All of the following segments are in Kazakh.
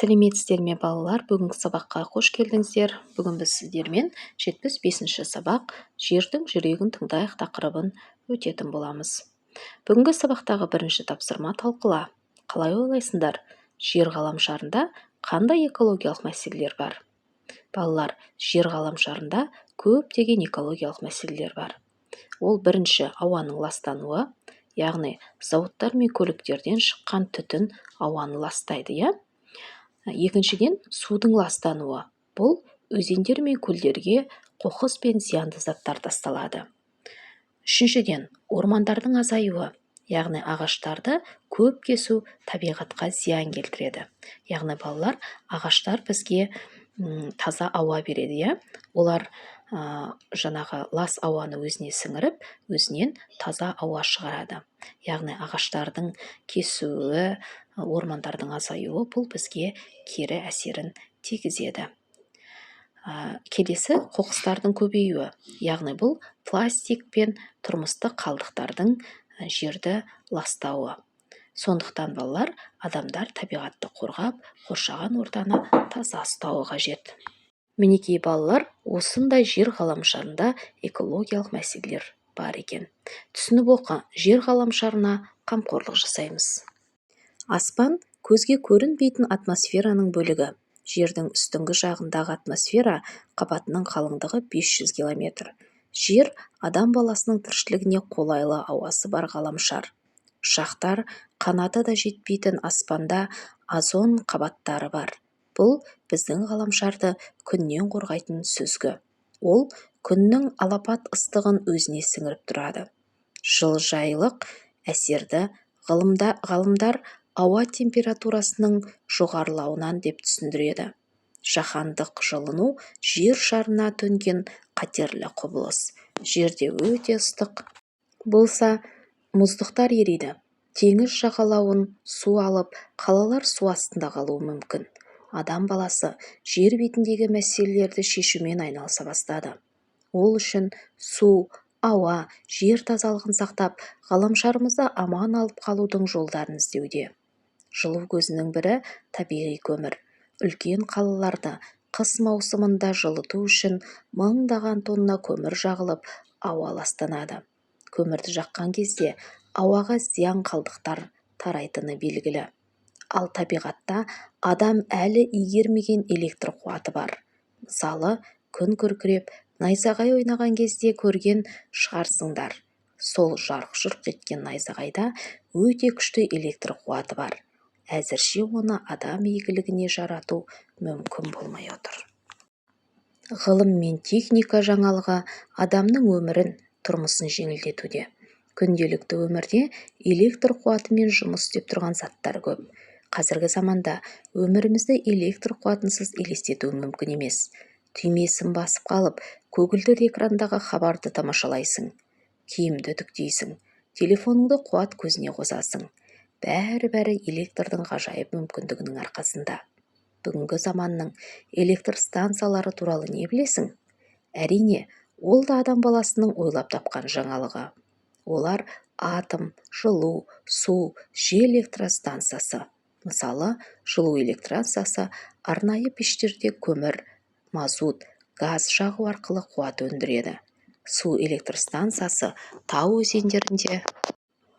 Сәлеметсіздер ме, балалар! Бүгінгі сабаққа қош келдіңіздер. Бүгін біз сіздермен 75-ші сабақ «Жердің жүрегін тыңдайық» тақырыбын өтетін боламыз. Бүгінгі сабақтағы бірінші тапсырма: талқыла. Қалай ойлайсыңдар, жер ғаламшарында қандай экологиялық мәселелер бар? Балалар, жер ғаламшарында көптеген экологиялық мәселелер бар. Ол: бірінші, ауаның ластануы, яғни зауыттар мен көліктерден шыққан түтін ауаны ластайды, иә. Екіншіден, судың ластануы. Бұл өзендер мен көлдерге қоқыс пен зиянды заттар тасталады. Үшіншіден, ормандардың азаюы, яғни ағаштарды көп кесу табиғатқа зиян келтіреді. Яғни, балалар, ағаштар бізге таза ауа береді, иә. Олар жаңағы лас ауаны өзіне сіңіріп, өзінен таза ауа шығарады. Яғни ағаштардың кесуі, ормандардың азаюы бұл бізге кері әсерін тигізеді. Келесі, қоқыстардың көбеюі, яғни бұл пластик пен тұрмыстық қалдықтардың жерді ластауы. Сондықтан, балалар, адамдар табиғатты қорғап, қоршаған ортаны таза ұстауы қажет. Мінекей, балалар, осындай жер ғаламшарында экологиялық мәселелер бар екен. Түсініп оқы. Жер ғаламшарына қамқорлық жасаймыз. Аспан – көзге көрінбейтін атмосфераның бөлігі. Жердің үстіңгі жағындағы атмосфера қабатының қалыңдығы 500 километр. Жер – адам баласының тіршілігіне қолайлы ауасы бар ғаламшар. Ұшақтар қанаты да жетпейтін аспанда озон қабаттары бар. Бұл біздің ғаламшарды күннен қорғайтын сүзгі. Ол күннің алапат ыстығын өзіне сіңіріп тұрады. Жылыжайлық әсерді ғалымдар ауа температурасының жоғарылауынан деп түсіндіреді. Жаһандық жылыну – жер шарына төнген қатерлі құбылыс. Жерде өте ыстық болса, мұздықтар ериді, теңіз жағалауын су алып, қалалар су астында қалуы мүмкін. Адам баласы жер бетіндегі мәселелерді шешумен айналыса бастады. Ол үшін су, ауа, жер тазалығын сақтап, ғаламшарымызды аман алып қалудың жолдарын іздеуде. Жылу көзінің бірі – табиғи көмір. Үлкен қалаларды қыс маусымында жылыту үшін мыңдаған тонна көмір жағылып, ауа ластанады. Көмірді жаққан кезде ауаға зиян қалдықтар тарайтыны белгілі. Ал табиғатта адам әлі игермеген электр қуаты бар. Мысалы, күн күркіреп, найзағай ойнаған кезде көрген шығарсыңдар. Сол жарқ-жұрқ еткен найзағайда өте күшті электр қуаты бар. Әзірше оны адам игілігіне жарату мүмкін болмай отыр. Ғылым мен техника жаңалығы адамның өмірін, тұрмысын жеңілдетуде. Күнделікті өмірде электр қуатымен жұмыс істеп тұрған заттар көп. Қазіргі заманда өмірімізді электр қуатынсыз елестету мүмкін емес. Түймесін басып қалып, көгілдір экрандағы хабарды тамашалайсың, киімді үтіктейсің, телефоныңды қуат көзіне қосасың. Бәрі-бәрі электрдің ғажайып мүмкіндігінің арқасында. Бүгінгі заманның электр станциялары туралы не білесің? Әрине, ол да адам баласының ойлап тапқан жаңалығы. Олар: атом, жылу, су, жел электростанциясы. Мысалы, жылу электростанциясы арнайы пештерде көмір, мазут, газ жағу арқылы қуат өндіреді. Су электростанциясы тау өзендерінде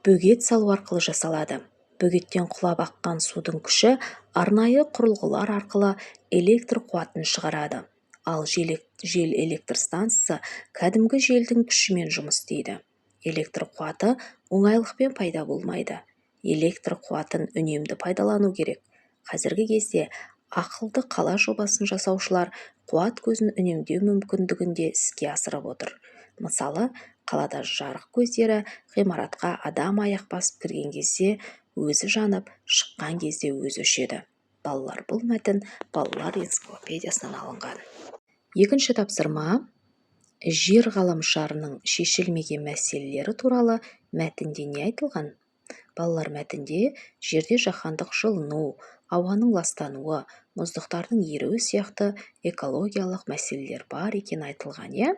бөгет салу арқылы жасалады. Бөгеттен құлап аққан судың күші арнайы құрылғылар арқылы электр қуатын шығарады. Ал жел электр станциясы кәдімгі желдің күшімен жұмыс істейді. Электр қуаты оңайлықпен пайда болмайды. Электр қуатын үнемді пайдалану керек. Қазіргі кезде ақылды қала жобасын жасаушылар қуат көзін үнемдеу мүмкіндігін де іске асырып отыр. Мысалы, қалада жарық көздері ғимаратқа адам аяқ басып кірген кезде өзі жанып, шыққан кезде өзі өшеді. Балалар, бұл мәтін балалар энциклопедиясынан алынған. Екінші тапсырма: жер ғаламшарының шешілмеген мәселелері туралы мәтінде не айтылған? Балалар, мәтінде жерде жаһандық жылыну, ауаның ластануы, мұздықтардың еруі сияқты экологиялық мәселелер бар екені айтылған, иә.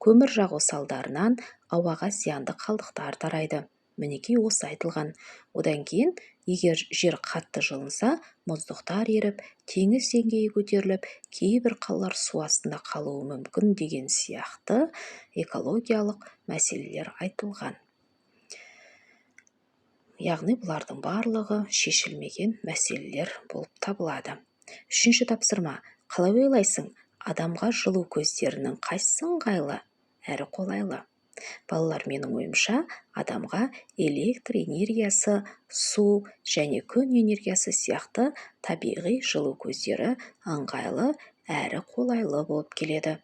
Көмір жағу салдарынан ауаға зиянды қалдықтар тарайды. Мінекей, осы айтылған. Одан кейін, егер жер қатты жылынса, мұздықтар еріп, теңіз деңгейі көтеріліп, кейбір қалалар су астында қалуы мүмкін деген сияқты экологиялық мәселелер айтылған. Яғни бұлардың барлығы шешілмеген мәселелер болып табылады. Үшінші тапсырма. Қалай ойлайсың, адамға жылу көздерінің қайсысы ыңғайлы әрі қолайлы? Балалар, менің ойымша, адамға электр энергиясы, су және күн энергиясы сияқты табиғи жылу көздері ыңғайлы әрі қолайлы болып келеді.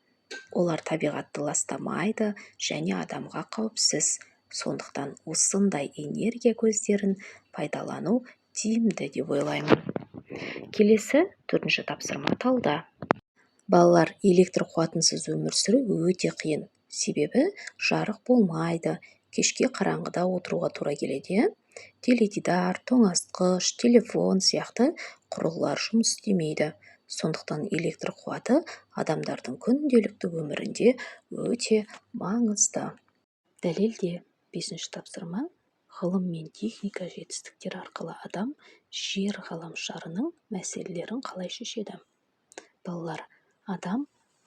Олар табиғатты ластамайды және адамға қауіпсіз. Сондықтан осындай энергия көздерін пайдалану тиімді деп ойлаймын. Келесі, төртінші тапсырма. Талда. Балалар, электр қуатынсыз өмір сүру өте қиын. Себебі жарық болмайды, кешке қараңғыда отыруға тура келеді, иә. Теледидар, тоңазытқыш, телефон сияқты құрылғылар жұмыс істемейді. Сондықтан электр қуаты адамдардың күнделікті өмірінде өте маңызды. Дәлелде. Бесінші тапсырма. Ғылым мен техника жетістіктері арқылы адам жер ғаламшарының мәселелерін қалай шешеді? Балалар, адам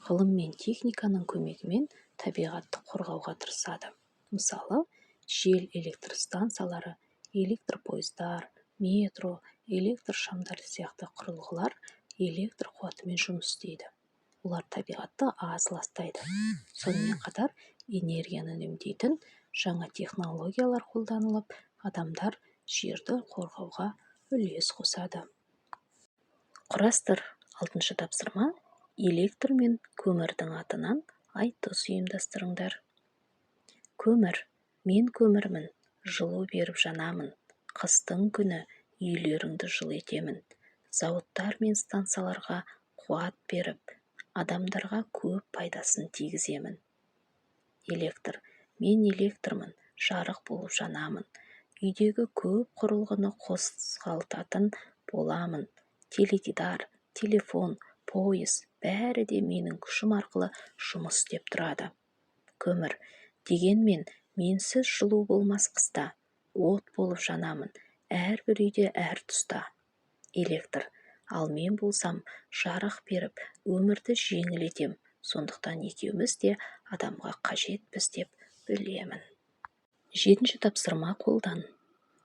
ғылым мен техниканың көмегімен табиғатты қорғауға тырысады. Мысалы, жел электр станциялары, электр пойыздар, метро, электр шамдары сияқты құрылғылар электр қуатымен жұмыс істейді. Олар табиғатты аз ластайды. Сонымен қатар энергияны үнемдейтін жаңа технологиялар қолданылып, адамдар жерді қорғауға үлес қосады. Құрастыр. Алтыншы тапсырма. Электр мен көмірдің атынан айтыс ұйымдастырыңдар. Көмір. Мен көмірмін, жылу беріп жанамын. Қыстың күні үйлеріңді жылы етемін. Зауыттар мен станцияларға қуат беріп, адамдарға көп пайдасын тигіземін. Электр. Мен электрмін, жарық болып жанамын. Үйдегі көп құрылғыны қозғалтатын боламын. Теледидар, телефон, пойыз, бәрі де менің күшім арқылы жұмыс істеп тұрады. Көмір. Дегенмен менсіз жылу болмас қыста. От болып жанамын әрбір үйде, әр тұста. Электр. Ал мен болсам, жарық беріп, өмірді жеңіл етем. Сондықтан екеуміз де адамға қажетпіз деп білемін. Жетінші тапсырма. Қолдан.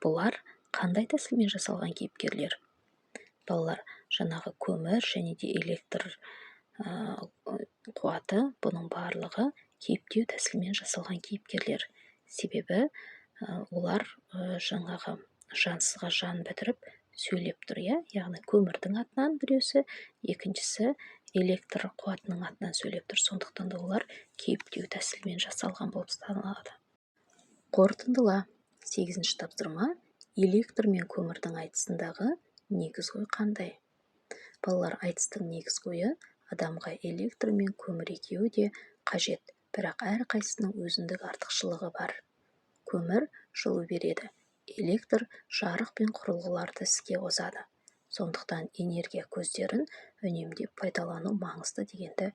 Бұлар қандай тәсілмен жасалған кейіпкерлер? Балалар, жаңағы көмір және де электр қуаты, бұның барлығы кейіптеу тәсілімен жасалған кейіпкерлер. Себебі олар жаңағы жансызға жан бітіріп сөйлеп тұр, иә. Яғни көмірдің атынан біреусі, екіншісі электр қуатының атынан сөйлеп тұр. Сондықтан да олар кейіптеу тәсілімен жасалған болып саналады. Қорытындыла. Сегізінші тапсырма. Электр мен көмірдің айтысындағы негізгі ой қандай? Балалар, айтыстың негізгі ойы: адамға электр мен көмір екеуі де қажет, бірақ әрқайсысының өзіндік артықшылығы бар. Көмір жылу береді, электр жарық пен құрылғыларды іске қосады. Сондықтан энергия көздерін үнемдеп пайдалану маңызды дегенді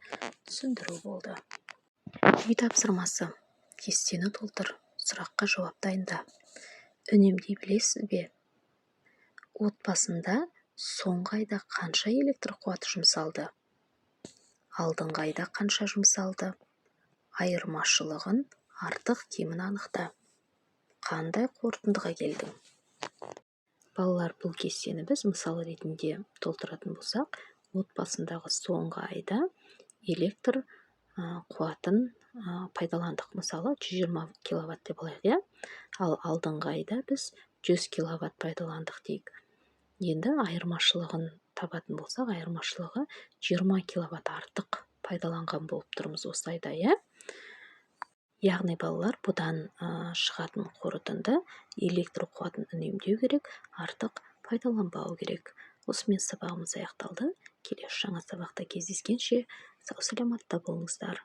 түсіндіру болды. Үй тапсырмасы. Кестені толтыр, сұраққа жауап дайында. Үнемдей білесіз бе? Отбасында соңғы айда қанша электр қуаты жұмсалды? Алдыңғы айда қанша жұмсалды? Айырмашылығын, артық кемін анықта. Қандай қорытындыға келдің? Балалар, бұл кестені біз мысал ретінде толтыратын болсақ, отбасындағы соңғы айда электр қуатын пайдаландық, мысалы, 120 киловатт деп алайық, иә. Ал алдыңғы айда біз 100 киловатт пайдаландық дейік. Енді айырмашылығын табатын болсақ, айырмашылығы 20 киловатт артық пайдаланған болып тұрмыз осы айда, иә. Яғни, балалар, бұдан шығатын қорытынды: электр қуатын үнемдеу керек, артық пайдаланбау керек. Осымен сабағымыз аяқталды. Келесі жаңа сабақта кездескенше, сау саламатта болыңыздар.